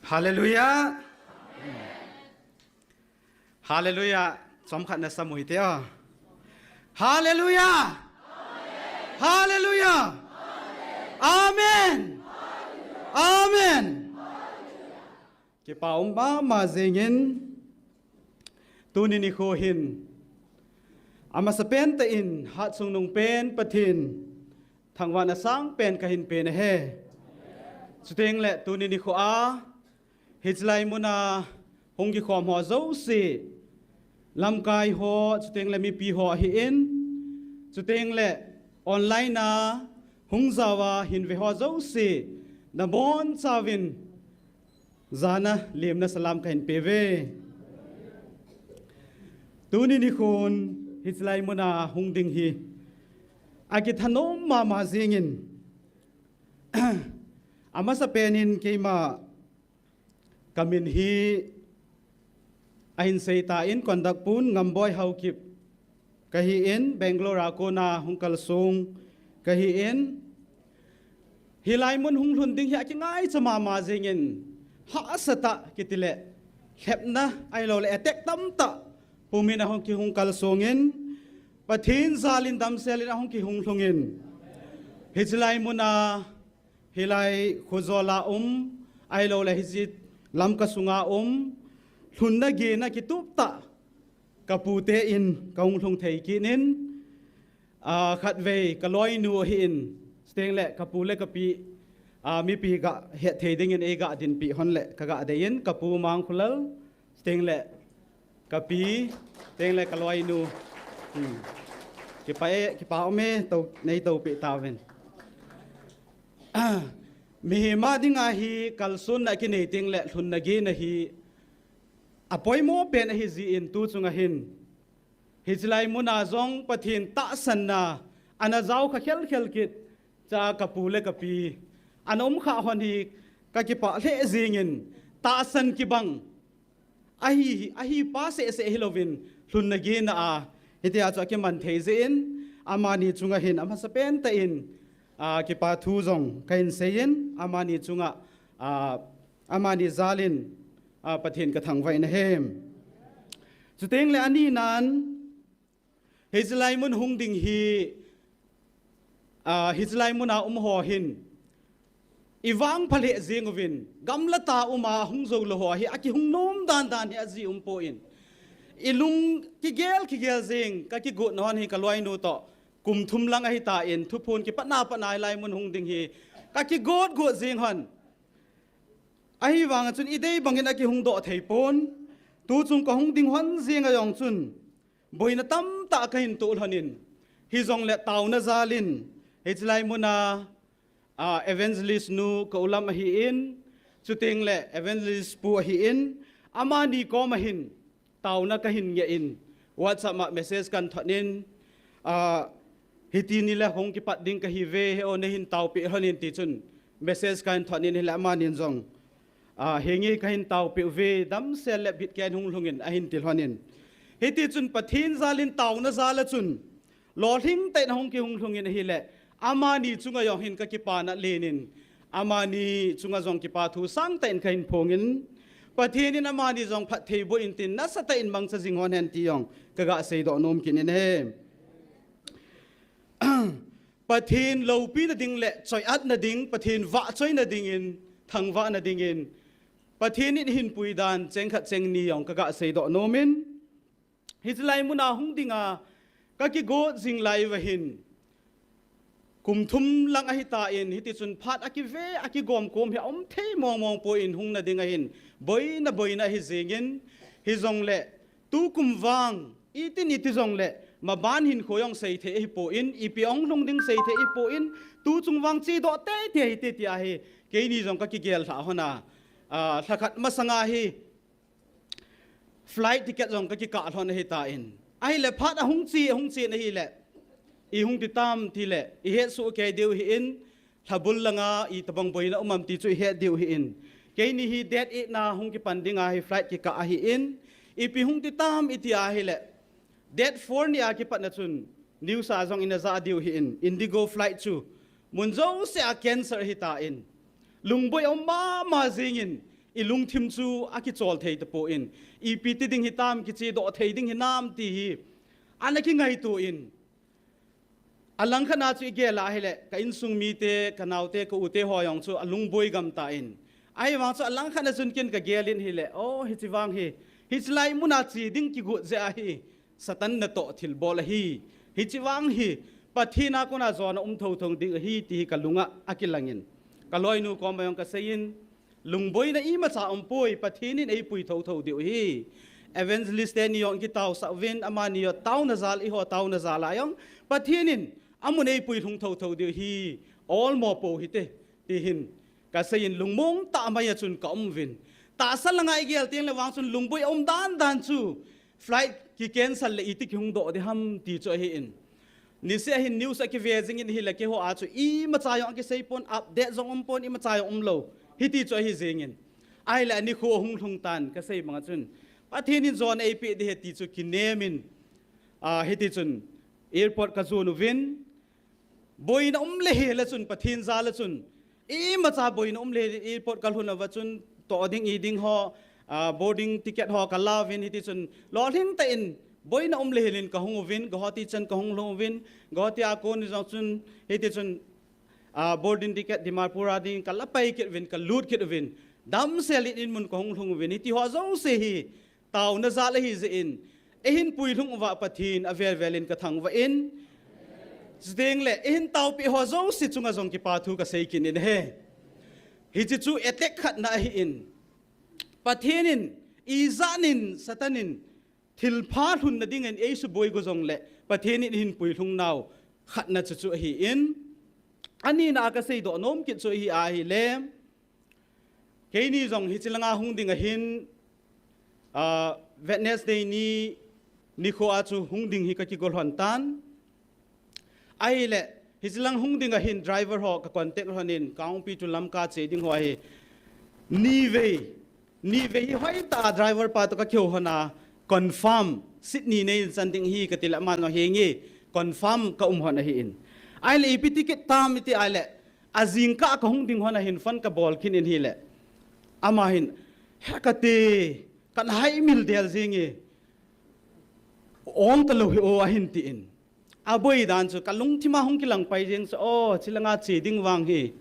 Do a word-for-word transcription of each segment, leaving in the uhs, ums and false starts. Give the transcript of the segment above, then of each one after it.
Hallelujah. Hallelujah. Chomkhat na samui te a. Hallelujah. Hallelujah. Amen. Amen. Kipa um mama jingin, tuni nikho hin amasapen tah in hatsung nung pen Pathen thangvahna sangpen kahin pe nahe. Chuteng le tuni nikho a hichelai muna hung kikhom ho jouse, lamkai ho, chuteng le mipi ho ahin, chuteng le online a hung jaova hin ve ho jouse, nabonchauvin jana lemna salam kahin pe uve. Tuni nikhon hichelai muna hung ding hi akithanom mama jingin, amasapen in keima kamin hi ahin seitan, Kondak pun Ngamboi Haokip kahin, Bangalore a kona hung kalsong kahin. Hilai mun hung lhun ding hi akingaicha mama jingin, hahsatah kiti le, lhepna ahilou le attack tamtah pumin ahung kihung kalsongin, Pathen jalin damselin ahung kihung lhungin, hichelai muna, hilai khojola um, ahilou le hiche Lamka sunga um, lhunna gena kitup tah kapute in kahung lhung thei kit in, a, khatvei kaloinu ahin, chuteng le kapu le kapi, a, mipi ga het thei dingin eiga dinpi hon le kaga deiyin, kapu Mangkhulal, chuteng le kapi, chuteng le kaloinu. Hmm. Kipa e, kipa um e, tou, nei toupi tauvin. Mihem a dinga hi kalsonna kinei teng le lhunna gena hi apoimo pen ahi jin, tu chunga hin hichelai muna jong Pathen tahsanna ana jaokha khelkhel kit cha kapu le kapi ana umkha hon hi kakipah lheh jingin, tahsan kibang ahi, ahi pa sehseh hilouvin, lhunna gena a hitia chu akiman thei jin, amani chunga hin amasapen tah in, a, kipa thu jong kahin seiyin, amani chunga, a, amani jalin, a, Pathen kathangvah in ahi. Chuteng le ani nan, hichelai mun hung ding hi, a, hichelai muna um ho hin ivangpha lheh jing uvin, gamlata uma hung jou lou ho hi akihung nom dandan hi aji umpon, ilung kigel kigel jing, kakigot na hon hi kaloinu toh kum thum lang ahitan, thuphon kipatna patna hilai mun hung ding hi kakigot got jing hon. Ahivanga chun idei bangin akihung doh thei pon. Tu chung kahung ding hon jenga jong chun boina tamtah kahin toh lhonin, hijongle taona jalin, hichelai muna, a, evangelist nu ka ulam ahin, chuteng le evangelist pu ahin, amani koma hin taona kahin ngehin, WhatsApp a message kahin thonin, a, hiti nile hung kipat ding kahiuve, he o neihin taopeh lhonin tichun message kahin thonin, hile amanin jong, a, henge kahin taopeh uve, damsel le bit keiyin hung lhungin ahin ti lhonin. Hitichun Pathen jalin taona jal a chun lolhing tah in ahung kihung lhungin ahile, amani chunga jong hin kakipana lenin, amani chunga jong kipa thu sangtah in kahin phongin, Pathen in amani jong phatthei boh intin, nasatah in mangcha jing hon hen ti jong kaga seidoh nom kit in ahi. Pathen loupina ding le choi-atna ding, Pathen vahchoina dingin, thangvahna dingin, Pathen in eihin puidan cheng khat cheng ni jong kaga seidoh nomin, hichelai muna hung dinga kakigot jing lai uva hin, kum thum lang ahitan, hitichun phat akive, akigomkom hi aum thei mongmong pon, hungna dinga hin boina boina ahi jengin, hijongle tukum vang itin iti jongle maban hinkho jong seithei ahipon, ipi ahung lhung ding seithei ahipon, tu chung vang chedoh teitei hite tia hi keini jong kakigel lhah lhona, a, lhakhat masanga hi flight ticket jong kakikah lhon ahitan, ahile phat ahung che, ahung che in ahile, ihung ti tam tile ihet soh kei diu ahin, lhabul langa itobang boina um am ti chu ihet diu ahin. Keini hi date eight na hung kipan dinga hi flight kikah ahin, ipi hung ti tam iti ahile, date four nia kipatna chun news a jong ina jah diu ahin, Indigo flight chu mun jousea cancel ahitan, lungboi aum mama jengin, ilungthim chu akichol thei tapon, ipi ti ding hitam, kichedoh thei ding hinam ti hi ana kingaito in, alangkhat a chu igel a hile, ka insung mite, ka naote, ka ute ho jong chu alungboi gamtan, ahivang chu alangkhat a chun ken kagel in hile, o, hiche vang hi, hiche lai muna che ding kigot jeh ahi, Satan natoh thilbol ahi. Hiche vang hi Pathen a kona jona um thotho ding ahi ti hi kalunga akilangin, kaloinu koma jong kaseiyin, lungboina imacha umpoi, Pathen in eipui thotho diu ahi. Evangelist teni jong kitaosah uvin, amani jong taona jal, eiho taona jal a jong Pathen in amun eipui lhung thotho diu ahi. Olmo pou hite, ti hin kaseiyin, lungmong tah mai a chun kaum uvin. Tahsa langa igel tengle vang chun lungboi aum dandan chu flight kicancel le iti kihung doh ding ham ti chu ahin. Niseh a hin news akive jingin hile keiho a chu imacha jong akiseipon, update jong umpon, imacha jong umlou, hiti chu ahi jingin. Ahile anikho ahung lhung tan, kasei banga chun Pathen in jona eipeh ding ahi ti chu kinemin, hiti chun airport kajon uvin, boina um le hile chun, Pathen jal a chun, imacha boina um le hile airport kalhun uva chun, toh ding i ding ho, boarding ticket ho kalauvin, hiti chun lolhing tah in, boina um le hile in kahung uvin, Guwahati chan kahung lhung uvin, Guwahati a kon jong chun, hiti chun boarding ticket Dimapur a ding kalapai kit uvin, kalut kit uvin, damsel in inmun kahung lhung uvin, hitiho jouse hi taona jal ahi jeh in, eihin puilhung uva Pathen avel vel in kathangvah in, chutengle eihin taopeh ho jouse chunga jong kipa thu kasei kit in ahi. Hiche chu attack khatna ahin, Pathen in ijat in Satan in thilpha lhunna dingin eisuboi go jongle Pathen in eihin puilhung nau khatna chu chu ahin, anina a kaseidoh nom kit chu ahi ahile, keini jong hiche langa hung ding ahin, Wednesday ni nikho a chu hung ding hi kakigo lhon tan. Ahile hiche lang hung ding ahin driver ho ka contact lhon in, Kangpokpi to Lamka che ding ho ahi. Nivei, nivei hi hoitah a driver pa toh kakihou lhon a, confirm, Sydney neichan ding ahi katile aman jong henge, confirm kaum lhon ahin. Ahile ipi ti kit tam iti ahile, ajingkah kahung ding lhon ahin phone kabol kit in hile, ama hin, he kati, kana haimil del jenge, ong talou hi o ahin tin. Aboi dan chu kalungthim a hung kilangpai jeng chu, o, hiche langa che ding vang hi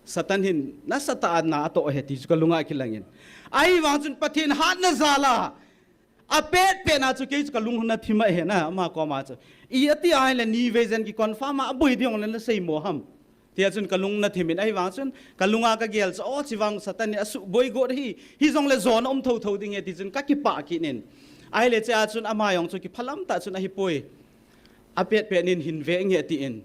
Satan hin nasatah a na atoh ahi ti chu kalunga kilangin, ahivang chun Pathen hatna jal a apetpetna chu kei chu kalung nathim ahi na, ama koma chu, i ati ahile nivei jen kiconfirm a aboi ding jongle naseimo ham, tia chun kalung nathimin, ahivang chun kalunga kagel chu, o, hiche vang Satan in asuhboi got ahi, hijongle jona um thotho ding ahi ti chun kakipah kit in. Ahile chea chun ama jong chu kiphalam tah chun ahipoi, apetpet in hin ve nge tin,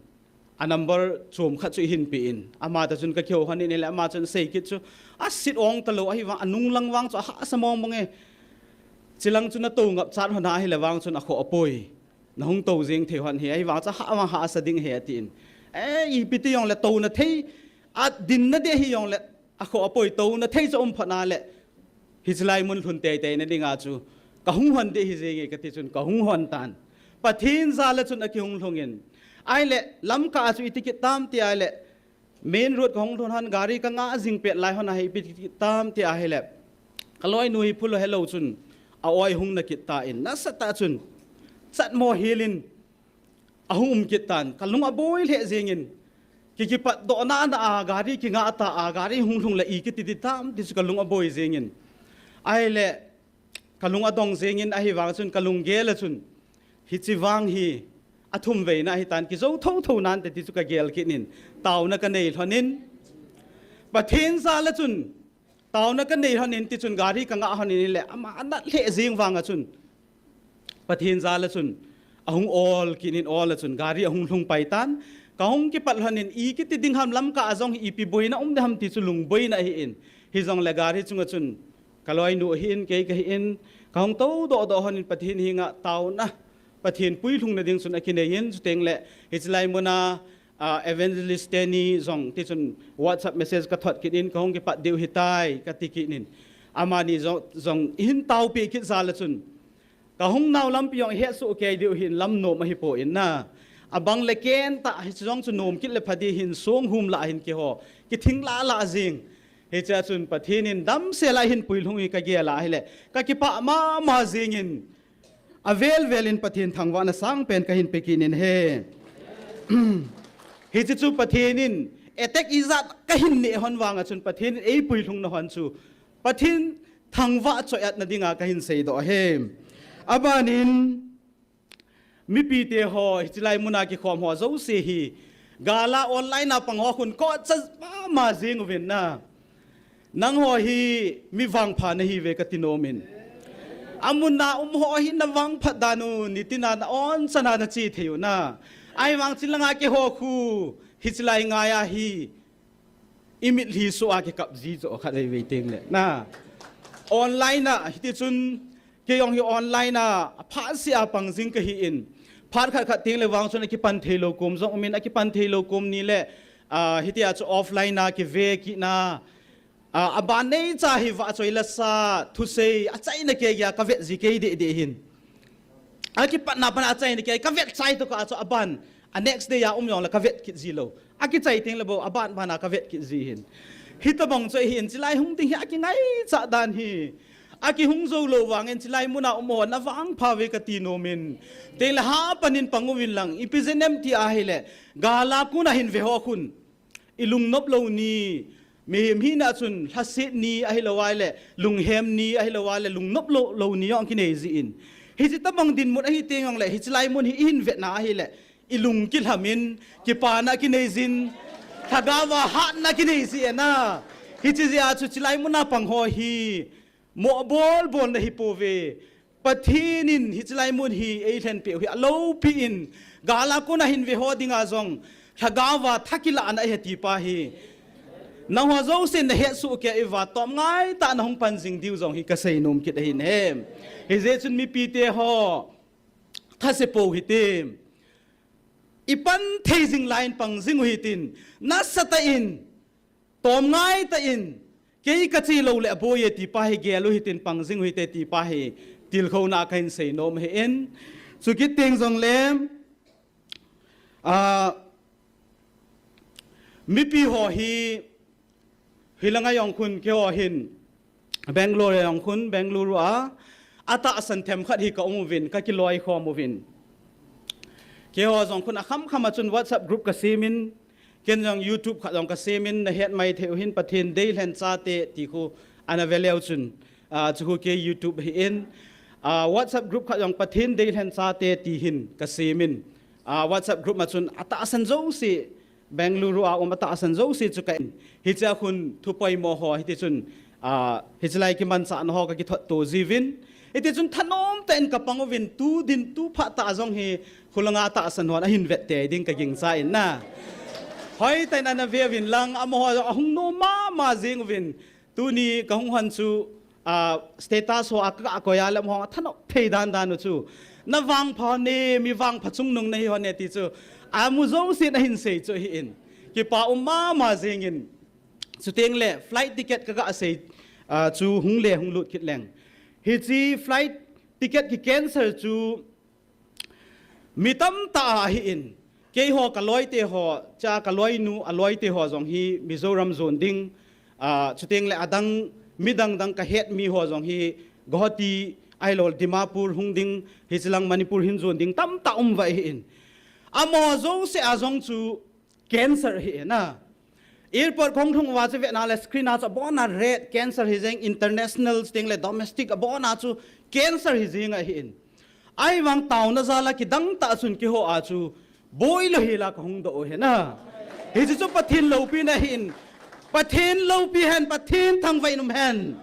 a number chom khat chu eihin pe in, ama toh chun kakihou lhon in, hile ama chun asei kit chu, asit ong talou ahivang, anung lang vang chu ahahsa mong mong e, hiche lang chu natou ngapchat lhon a hile vang chun akhoh apoi, nahung tou jeng thei lhon hi, ahivang chu ahah vang hahsa ding ahi atin. E, ipi ti jongle touna thei, adinna ding ahi jongle akhoh apoi, touna thei chu um phot na le, hiche lai mun lhun teitei na dinga chu kahung lhon ding ahi jenge kati chun kahung lhon tan. Pathen jal a chun akihung lhungin, ahile Lamka a chu iti kit tam ti ahile, main road kahung lhun lhon, gari kangah jing pet lai lhon a hi ipi ti kit tam ti ahile, kaloinu hi phulou helou chun a-oi hung na kit tan, nasatah chun chatmo hel in ahung um kit tan, kalung aboi lheh jengin, ki kipatdohna na a gari kingah ta a, gari hung lhung le i kiti ding tam ti chu kalung aboi jengin, ahile kalung adong jengin, ahivang chun kalunggel a chun hiche vang hi athumveina ahitan, kijou thotho nante ti chu kagel kit in, taona kanei lhon in, Pathen jal a chun taona kanei lhon in, tichun gari kangah lhon in, hile ama anat lheh jeng vanga chun Pathen jal a chun ahung ol kit in, ol a chun gari ahung lhung pai tan, kahung kipat lhon in, i kiti ding ham, Lamka a jong hi ipi boina um ding ham ti chu lungboina ahin, hijongle gari chunga chun kaloinu ahin, kei kahin, kahung toudoh doh lhon in Pathen henga taona, Pathen puilhungna ding chun akinei in, chutengle hiche lai muna evangelist teni jong tichun WhatsApp message kathot kit in, kahung kipat diu ahitai kati kit in, amani jong, jong eihin taopeh kit jal a chun kahung nau lampi jong ihetsoh kei diu ahin, lam nom ahipoi na, abang le ken tah hiche jong chu nom kit le pha ding ahin, songhum lah ahin keiho kithing lah lah jeng, Hichea chun Pathen in damsel a hin puilhung hi kagel a ahile, kakipah mama jingin, avel vel in Pathen thangvahna sangpen kahin pe kit in ahi. Hiche chu Pathen in attack ijat kahin neh hon vanga chun Pathen in eipuilhung na hon chu Pathen thangvah choi-atna dinga kahin seidoh ahi. Abanin, mipite ho, hiche lai muna kikhom ho jouse hi, gal a online a pang ho khun kocha mama jing uvin na. Nangho hi mi vangpha nahiuve kati nom in. Amun a um ho hi na vangphat dan u, nitin a na onchan a nache thei u na. Ahivang chulanga keiho khu, hiche lai ngai a hi, imitlhi soh a kikap ji chu khatvei vei teng le na. Online a, hiti chun, kei jong hi online a, aphat seh a pang jing kahi in. Phat khat khat teng le vang chun akipan thei lou kom jong um in, akipan thei lou kom ni le, ah, hitia chu offline a kive kit na. Ah, aban neicha hi vahchoi lasa, thusei, achaina kei a kavet ji kei deh deh hin. Akipatna pan a achaina kei, kavet chai tokah a chu aban, a next day a um jong le kavet kit ji lou. Akichai teng le bou, aban ban a kavet kit ji hin. Hitobang chu ahi in, chulai hung ding hi akingaichat dan hi. Akihung jou lou vangin, chulai muna um ho, na vangpha uve kati nom in. Teng le hapan in pang uvin lang, ipi jeh em ti ahile, gal a kon a hin ve ho khun. I lungnop lou ni, mihem hina chun lhaset ni ahilou a le, lunghem ni ahilou a le, lungnop lou, lou ni jong kinei ji in. Hiche tobang dinmun ahi teng jong le, hiche lai mun hi ihin vetna ahile, i lung kilham in, kipana kinei jin, lhagao a hatna kinei ji e na. Hiche jeh a chu chulai muna pang ho hi, mo bol bol nahi pouve. Pathen in hiche lai mun hi eilhen peh u hi aloupi in, gal a kon a hin ve ho dinga jong, lhagao a tha kilahna ahi ti pa hi. Nangho jousen nahet soh kei uva, tom ngai tah a nahung pan jing diu jong hi kasei nom kit ahin ahi. Hijeh chun mipite ho, thase pou hite. I pan thei jing lai in pang jing u hitin, nasatah in, tom ngai tah in, kei kache lou le aboi e ti pa hi gel u hitin pang jing u hite ti pa hi, tilkhouna kahin sei nom ahi in. Chukit teng jong le, ah, mipi ho hi, hilanga jong khun keiho hin, Bangalore a jong khun, Bangalore a, atahsan themkhat hi ka um uvin, kakiloi khom uvin. Keiho jong khun akham kham a chun WhatsApp group kasem in, ken jong YouTube khat jong kasem in, nahet mai thei u hin Pathen deilhen chate ti khu ana ve leu chun, ah, chu khu kei YouTube ahi in, ah, WhatsApp group khat jong Pathen deilhen chate ti hin kasem in, ah, WhatsApp group ma chun atahsan jouse, Bangalore a um atahsan jouse chu ka in. Hichea khun thu poimo ho, hiti chun, ah, hiche lai kimanchahna ho kakithot to jiuvin. Hiti chun thanom tah in kapang uvin tu din tu phat tah jong hi khulanga atahsan hon ahin vet tei ding kagingcha in na. Hoitah in ana ve uvin lang, amaho jong ahung nom mama jing uvin. Tuni kahung hon chu, ah, status ho a kaga koi a le amaho athanop thei dan dan u chu. Na vangpha hon e, mi vangpha chungnung nahi hon e ti chu. Amu jousen ahin sei chu ahi in. Kipa um mama jing in. Chuteng le flight ticket kaga sei, ah, chu hung le hung lut kit leng. Hiche flight ticket ki cancel chu mi tamtah a ahi in, keiho kaloite ho, cha kaloinu, aloite ho jong hi Mizoram jon ding, ah, chuteng le adang midang dang kahet mi ho jong hi Guwahati ahilou Dimapur hung ding, hichelang Manipur hin jon ding tamtah um uva ahi in. Amaho jouse a jong chu cancer ahi in a. Airport kahung lhung uva chu vetna le screen a chu abona red cancer hi jeng, international teng le domestic abona chu cancer hi jeng ahi in. Ahivang taona jal a kidang tah chun keiho a chu boi lou hel a kahung doh u ahi na. Hiche chu Pathen loupina ahi in. Pathen loupi hen, Pathen thangvah in um hen.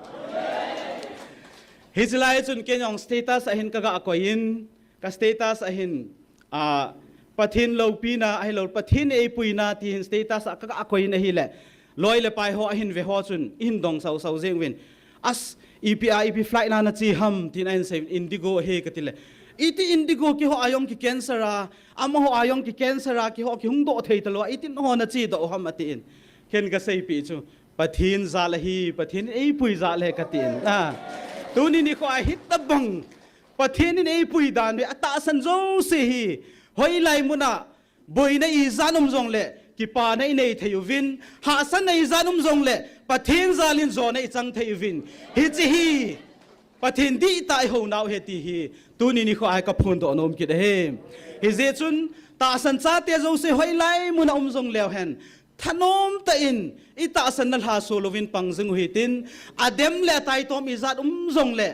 Hiche lai chun ken jong status a hin kaga koi in, ka status a hin, ah, Pathen loupina ahilou, Pathen eipuina ti hin status a kaga koi in ahile, loi le pai ho ahin ve ho chun, ihin dong sau sau jeng uvin. As, ipi a, ipi flight na nache ham, tin ahin sei, Indigo ahi kati le. Iti Indigo, keiho a jong ki cancer a, amaho a jong ki cancer a, keiho kihung doh thei talou a, iti nangho nache doh u ham ati in. Ken kaseipeh chu, Pathen jal ahi, Pathen eipui jal ahi kati in. Ah. Tuni nikho a hitabang Pathen in eipui dan uve, atahsan jouse hi, hoilai mun a, boina ijat um jongle, kipana inei thei uvin, hahsatna ijat um jongle, Pathen jal in jona ichang thei uvin. Hiche hi Pathen dihtah ihounau ahi ti hi tuni nikho a kaphondoh nom kit ahi. Hijeh chun tahsan chate jouse hoilai mun a um jongleu hen, thanom tah in itahsan na lhaso louvin pang jing u hitin, adem le ataitom ijat um jongle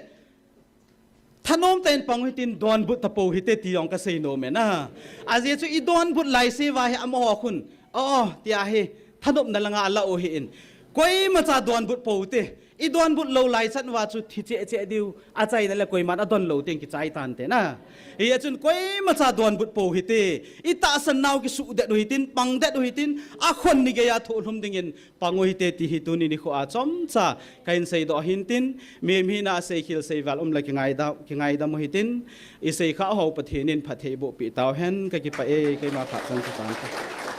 thanom tah in pang u hitin, donbut tapou hite ti jong kasei nom e na. Ajeh chu idonbut laiseuva hi amaho khun, o, tia hi thanopna langa alah u ahin. Koimacha donbut pou hite. Idonbut lou laichat uva chu thi cheh cheh diu, achaina le koiman adon lou teng kichai tante na. Hijeh chun koimacha donbut pou hite. Itahsan nau kisuhdet u hitin, pangdet u hitin, akhon ni geiya thohlhum dingin pang u hite ti hi tuni nikho a chomcha kahin seidoh ahin tin, mihem hina a seikhel seival um le kingaidam, kingaidam u hitin, iseikhah ho Pathen in phatthei eibohpeh tauhen, kakipah e, keima phat chang kachan te.